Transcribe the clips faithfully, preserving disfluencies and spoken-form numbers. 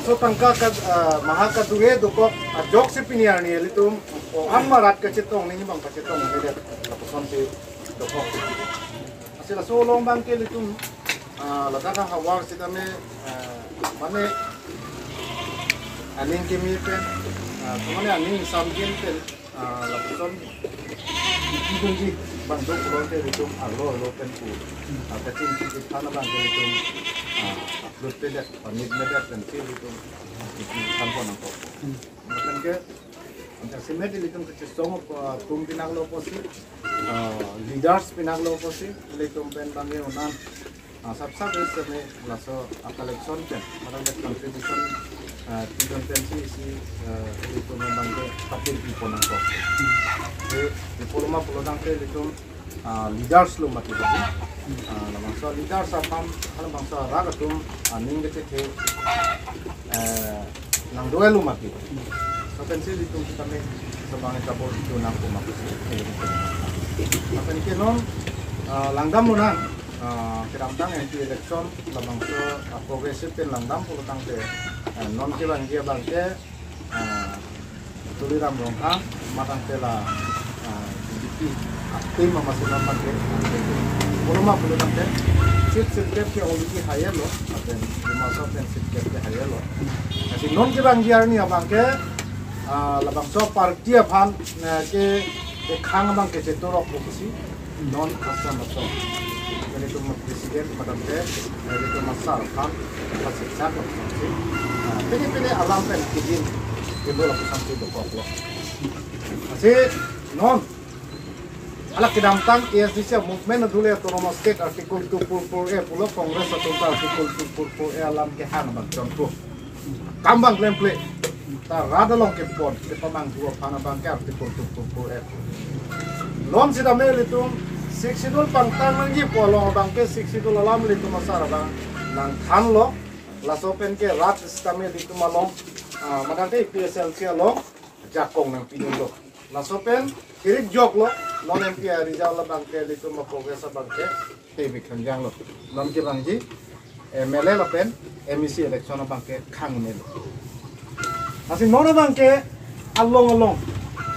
So tangka ka, ah, maha kadure dokok ajoksi pini arni ilitum o-an ma rat kachetong nangji abang pachetong nangji det lapuson si dokok. Lasi laso along abangke ilitum, ah, ladak ahavar sitame, ah, mane aning keme pen, ah, mane aning samjin pen, ah, lapuson ipidunji abang do pulote ilitum arlo arlo pen pu, ah, kachingki kethan abangke ilitum, ah, upload pedet, pamit medet pensi ilitum, ah, ipithan pon nangkok. Lapen ke, anchot si met ilitum kachesong, ah, atum pinanglo pusi, ah, leaders pinanglo pusi, ilitum pen abangke un-an, ah, sap sap isi me laso a-collection pen, madam ke contribution, ah, pidun pensi isi, ah, ilitum abangke patin pi pon nangkok. Di, di pulo ma pulo tangte ilitum, ah, leaders lo mati tadi. Ah, labangso leaders aphan, labangso arat atum, ah, aning kechethe, eh, nangdo-et lo mati. Lapen si ilitum sitame, sabang kabor itu nangkok mati. Lapen ke non, ah, langdam lonang, ah, kedamtang M P election, labangso, ah, progressive pen langdam pulo tangte, ah, non kevangji abangke, ah, Tuliram Ronghang, matang tela, ah, B J P, aktif ma masih nampak ke, pulo ma pulo tangte, seat sirkep ke already hire lo, lapen Dima Hasao pen sirkep ke hire lo. Lasi non kevangji arni abangke, ah, labangso party aphan, ah, ke, kekhang abangke chetorok pusi, non asam asam. Ilitum president madam te, ilitum asar aphan, pasik sak lo pusi. Ah, pini pini alam pen kijin, ibu lapuson si dokok lo. Lasi non, hala kedamtang A S D C movement adule Autonomous State Article two four four A pulo, Congress atum ta Article two four four A alam kehang abang chonpo. Kam abang klemkle. Ta rat along kepon, kepamanghu aphan abangke Article two four four A. Non sitame ilitum Sixth Schedule pangtang nangji pu along abangke Sixth Schedule alam ilitum asar abang nangthanlo. Laso pen ke rat sitame ilitum along, ah, madam ke A P H L C along jakong nangpidunlo. Laso pen kirik joklo, non M P a-result abangke ilitum a-progress abangke tebik hanjanglo. Non kevangji M L A lapen M A C election abangke khang unelo. Lasi non abangke along along,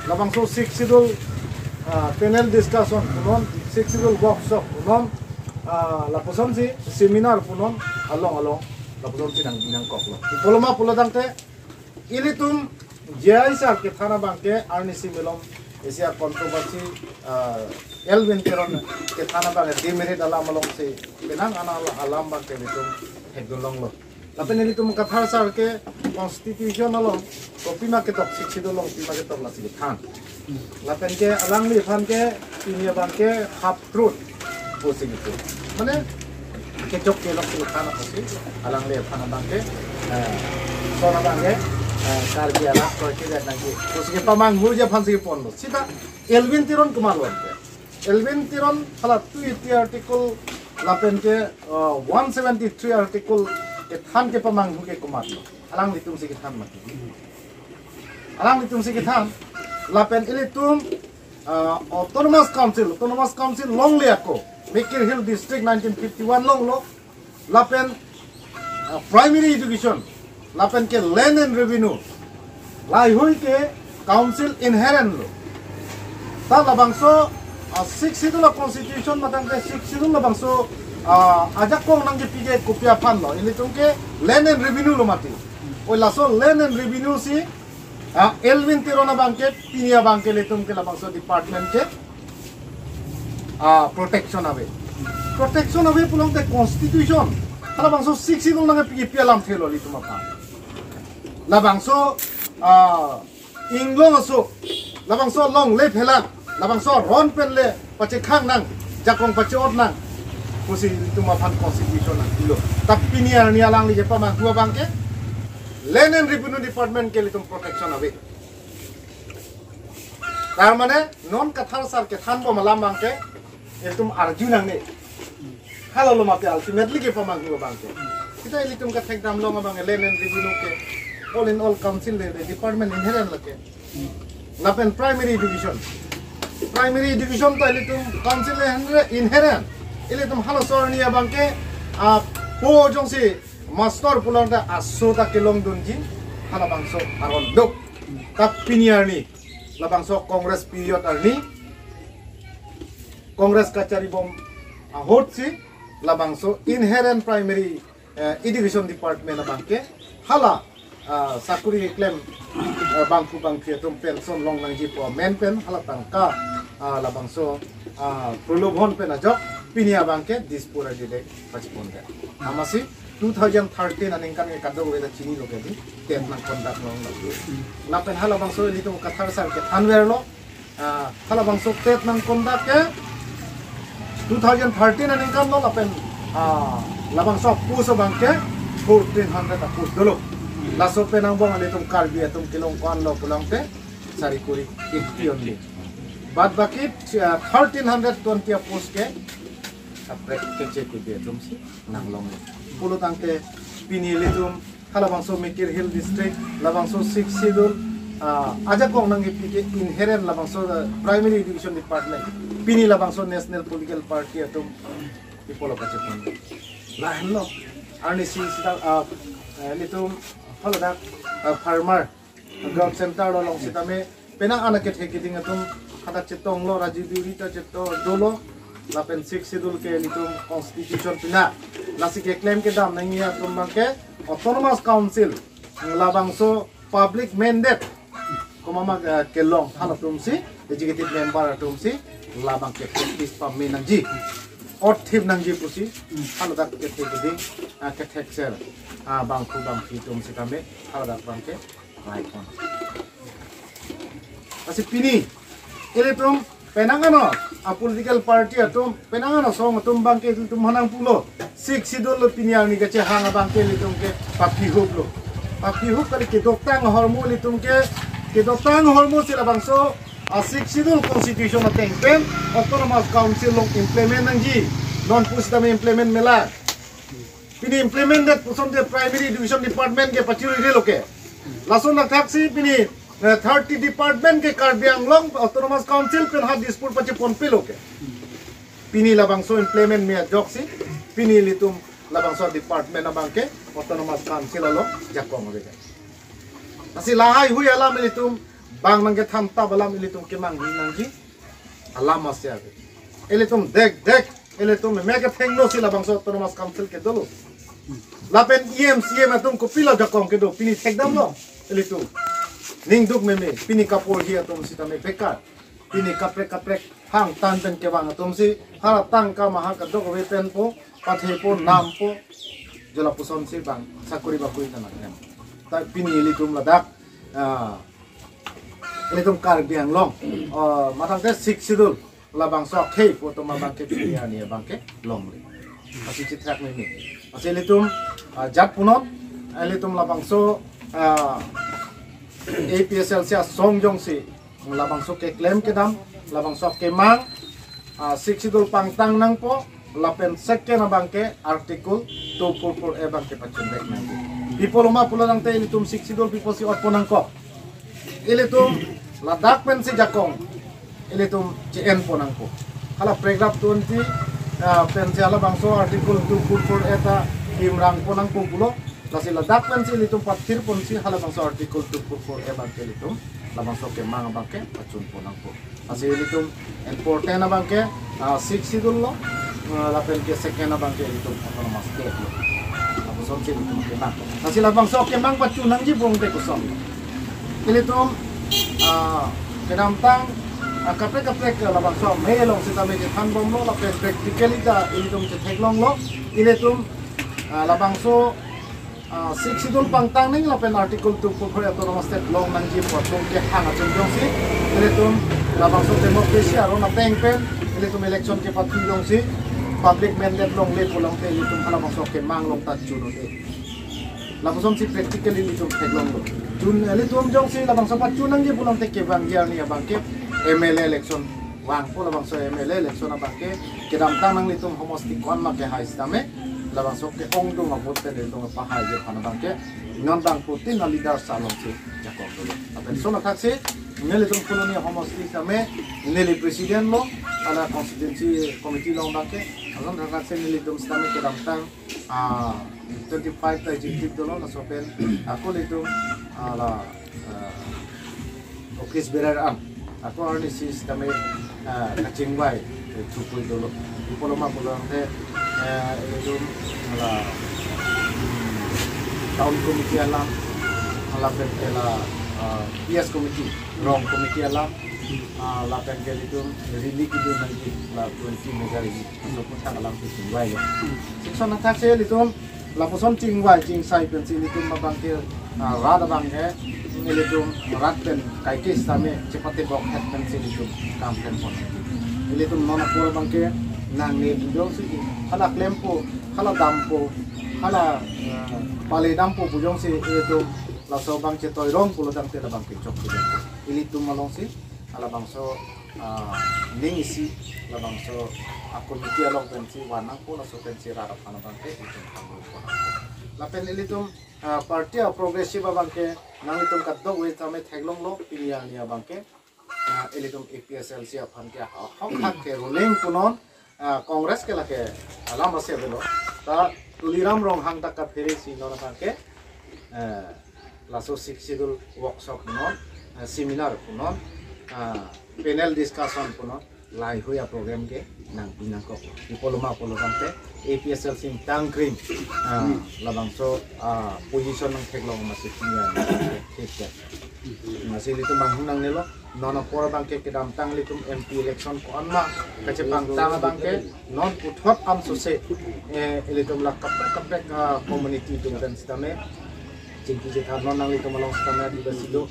labangso Sixth Schedule, ah, panel discussion, non Sixth Schedule workshop, non, ah, lapuson si seminar punon along along, lapuson si nang, nangkoklo. Di pulo ma pulo tangte, ilitum J I sar kethan abangke arnisi melom isi a-controversy, ah, Elwin Teron kethan abangke demerit alam along si penang ana alam abangke ilitum thekdun longlo. Lapen ilitum Kathar sar ke constitution along kopima ketok, Sixth Schedule along kopima ketok lasi kethan. Lapen ke alangliphan ke pini abangke half truth pusi gitu. Mane kechok kelok si kethan pusi, alangliphan abangke, eh, son abangke, eh, Karbi arat kroikre nangji pusi kepamanghuji aphan si ponlo. Sita Elwin Teron komatlo ante? Elwin Teron hala two eighty article lapen ke, eh, one seventy-three article kethan kepamanghu ke komatlo? Alanglitum si kethan mati. Alanglitum si kethan, lapen ilitum, ah, Autonomous Council, Autonomous Council longle ako, Mikir Hill District nineteen fifty-one longlo, lapen, ah, primary education, lapen ke land and revenue, laheihui ke council inherent lo. Ta labangso, ah, Sixth Schedule a-constitution matang ke Sixth Schedule labangso, ah, ajakong nangkepi ke kopi aphan lo, ilitum ke land and revenue lo mati. Oi laso land and revenue si, ah, Elwin Teron abangke, pini abangke ilitum ke labangso department ke, ah, protection ave. Protection ave pulote constitution, halabangso Sixth Schedule nangkepi alamthe lo ilitum aphan. Labangso, ah, inglong aso, labangso longle phelang, labangso ron pen le pachekhang nang, jakong pache-ot nang pusi ilitum aphan constitution nangpilo. Ta pini arni alangli kepamanghu abangke land and revenue department ke ilitum protection ave. Tar mane non Kathar sar kethanbom alam abangke ilitum arju nangne. Halalo mate ultimately kepamanghu abangke. Sita ilitum kathekdam long abang land and revenue ke all in all council le, le department inherent lake. Lapen primary education. Primary education ta ilitum council le inherent. Ilitum halaso arni abangke, ah, po jongsi Master pulang ta aso ta kelongdunji, halabangso aron do. Ta pini arni, labangso Congress period arni, Congress kacharibom ahut si, labangso inherent primary, eh, education department abangke, hala, ah, sakuri keklem, eh, bangphu bangphi atum pension longnangji pu amen pen, hala tangka, ah, labangso, ah, prolobhon pen ajok, pini abangke Dispur adile pachipon ke. Amatsi two thousand thirteen aningkan ke kadokave ta chinilo ke di, TET nang conduct longlo. Lapen halabangso ilitum Kathar sir kethanverlo, ah, halabangso TET nang conduct ke two thousand thirteen aningkan lo lapen, ah, labangso a-post abangke fourteen hundred a-post dolo. Laso pen angbong ilitum Karbi atum kelong ko-anlo pulote sari kuri eighty only. Bad baki, ah, thirteen hundred twenty a-post ke kaprek kechek kudi atum si nanglong. Pulo tangte pini ilitum halabangso Mikir Hill District, labangso Sixth Schedule, ah, ajakong nangkepi ke inherent labangso, ah, Primary Education Department, pini labangso National Political Party atum ipolo kachepon. Lahenlo, arnisi sita, ah, eh, ilitum haladak, ah, farmer growth center along sitame penang an akethe keding atum hadak chetonglo, Raji Duri ta cheto dolo, lapen Sixth Schedule ke ilitum constitution pina, lasi keklem kedam nangji atum abangke Autonomous Council, labangso public mandate komat ma, eh, kelong halatum si, executive member atum si, labangke practice pame nangji, othip nangji pusi, haladak kethe keding, ah, kethekser, ah, bangphu bangphi atum sitame, haladak abangke raikon. Lasi pini, ilitum penang ano, a-political party atum, penang ano asong atum abangke ilitum hanang pulo, Sixth Schedule lo pini arni kachehang abangke ilitum ke papihuplo. Papihuk kali, kedoktang ahormu ilitum ke, kedoktang ahormu si labangso, ah, Sixth Schedule constitution ateng pen, Autonomous Council along implement nangji, non pusitame implement melang. Pini implemented puson te Primary Education Department ke pachiruirelo ke. Lason athak si pini, eh, thirty department ke Karbi Anglong Autonomous Council pen ha Dispur pachiponpelo ke. Pini labangso implement me ajok si, pini ilitum labangso department abangke Autonomous Council along jakong ave ke. Lasi lahai hui alam ilitum bang nangkethan tap alam ilitum kemang nangji alam masi ave. Ilitum dek dek, ilitum meme kethengno si labangso Autonomous Council kedolo. Lapen E M, C E M atum kopilo jakong kedo, pini thekdamlo ilitum. Ningduk meme, pini kaporhi atum sitame bekar. Pini kaprek kaprek hang tan pen kevang atum si, haladak tangka maha kadokave penpo, pathepo, nampo, jo lapuson si bang sakuri bakuri ta nanghem. Ta pini ilitum ladak, ah, ilitum Karbi Anglong, ah, matang te Sixth Schedule, labangso akhei pu atum abangke pini arni abangke longle. Lasi chithak meme. Lasi ilitum, ah, jat punon, ilitum labangso, ah, A P S L C asong jongsi, labangso keklem kedam, labangso kemang, ah, Sixth Schedule pangtang nangpo, lapen second abangke Article two four four A abangke pachun vek nangji. Pi apotlo ma pulo tangte ilitum Sixth Schedule pi apotsi otpon nangkok. Ilitum ladak pensi jakong, ilitum che-enpon nangpo. Hala paragraph twenty, ah, pensi halabangso Article two four four A ta imrangpon nangpo pulo. Lasi ladak pensi ilitum pathirponsi halabangso Article two four four A abangke ilitum labangso kemang abangke pachunpon nangpo. Lasi ilitum important abangke, ah, Sixth Schedule lo, ah, lapen ke second abangke ilitum Autonomous State lo. Lapusonsi ilitum kemang. Lasi labangso kemang pachun nangji pulote koson. Ilitum, ah, kedamtang, ah, kaprek kaprek labangso me along sitame chethanbomlo, lapen practically ta ilitum chetheklonglo. Ilitum, ah, labangso, ah, Sixth Schedule pangtang nangji lapen Article two four four Autonomous State longnangji pu atum kehang atum jongsi, ilitum labangso democracy aron ateng pen, ilitum election kepathu jongsi, public mandate longle pulote ilitum halabangso kemang along ta chun-un-e. Lapusonsi practically ilitum theklonglo. Chun, ilitum jongsi labangso pachun nangji pulote kevangji arni abangke M L A election vangpo, labangso M L A election abangke kedamtang nanglitum homosti ko-an ma kehai sitame, labangso ke-ongdung a-vote pen ilitum pahaiji aphan abangke non bangphutin a-leaders alongsi jakong dolo. Lapen lason athaksi nelitum Phuloni homosti sitame neli president lo, hala constituency committee along abangke, lason athaksi nelitum sitame kedamtang Ah, twenty-five ta executive dolo, laso pen ako ilitum, ah, la, ah, office bearer an ako arnisi sitame, ah, kachingvai, eh, thupui dolo. Ipoloma pulote, eh, ilitum la, hmm, town committee alam, lapen ke la, ah, P S committee, rong committee alam, ah, lapen ke ilitum rally kedo nangji la twenty mega rally. Laso aphuthak alam si chingvai lo. Section athak si ilitum lapuson chingvai chingsai pensi ilitum abang ke, ah, rat abang ke ilitum rat pen kaike sitame chepate bok het pensi ilitum kam klem pon. Ilitum non apor abang ke nangne pu jongsi hala klempo, hala dampo, hala, ah, pale dampo pu jongsi ilitum laso abang chetoirong pulo tangte labang ke chok pu. Ilitum alongsi halabangso, ah, ning isi labangso a-committee along pensi van nangpo, laso pensi rat aphan abang ke ilitum kangrupo nangpo. Lapen ilitum, ah, party a-progressive abang ke nanglitum kadokave tame theklonglo, pini arni abang ke, ah, ilitum A P H L C aphan ke ahok hak ke ruling punon, ah, Congress ke lake alam ase avelo. Ta Tuliram Ronghang ta kaphere si non abang ke, eh, laso Sixth Schedule workshop punon, eh, seminar punon, ah, panel discussion punon, laheihui a-program ke nangpi nangkok. Ipoloma pulo tangte A P H L C ingtangkrim, ah, labangso, ah, position nangtheklong masi punya nangthek. Masi ilitum banghun nangnelo, non apor abang ke kedamtang ilitum M P election ko-an ma kachepangtang abang ke non puthot amsose, eh, ilitum la kaprek kaprek, ah, community atum pen sitame chingki chethan, non nanglitum along sitame Adivasi do,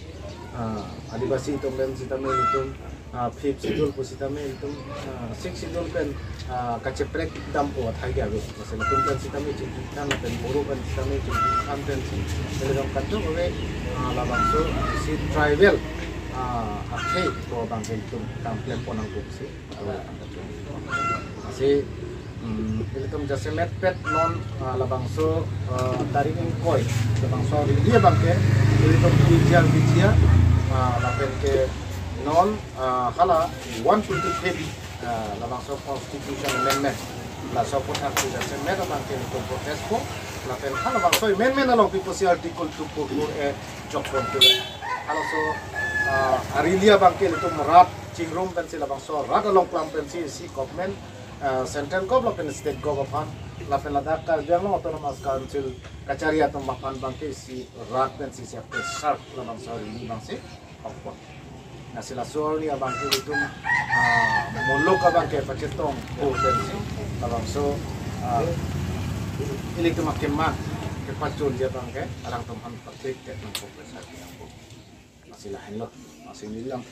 ah, Adivasi atum pen sitame ilitum, ah, Fifth Schedule pu sitame ilitum, ah, Sixth Schedule pen, ah, kacheprek dampo athai ke ave. Masi ilitum pen sitame chingki chethan, lapen Boro pen sitame chingki chethan pensi ilitum kadokave, ah, labangso si tribal, ah, akhei ko abang ke ilitum kam klem pon nangpo si. Masi, mm, ilitum jasemet pet non, ah, labangso, ah, tarik ingkoi, labangso rally abang ke ilitum P G R, P G R, ah, lapen ke non, ah, hala one twenty-fifth, ah, labangso constitution amendment, laso aphuthak si jasemet abang ke ilitum protest po, lapen halabangso amendment along pi pusi article two four four A jok pon tu. Halaso, ah, a-rally abang ke ilitum rat chingrum pensi labangso rat along klam pensi isi government, ah, central gov lapen state gov aphan, lapen ladak Karbi Anglong Autonomous Council kachari atum aphan abang ke isi rat pensi isi pressure labangso rally abang si hok pon. Lasi laso arni abang ke ilitum, ah, muluk abang ke pachetongpo pensi labangso, ah, ilitum akemang kepachunji abang ke alangtum aphan patik ke nangkok pressure nangkok. Lasi lahenlo, lasi neli lang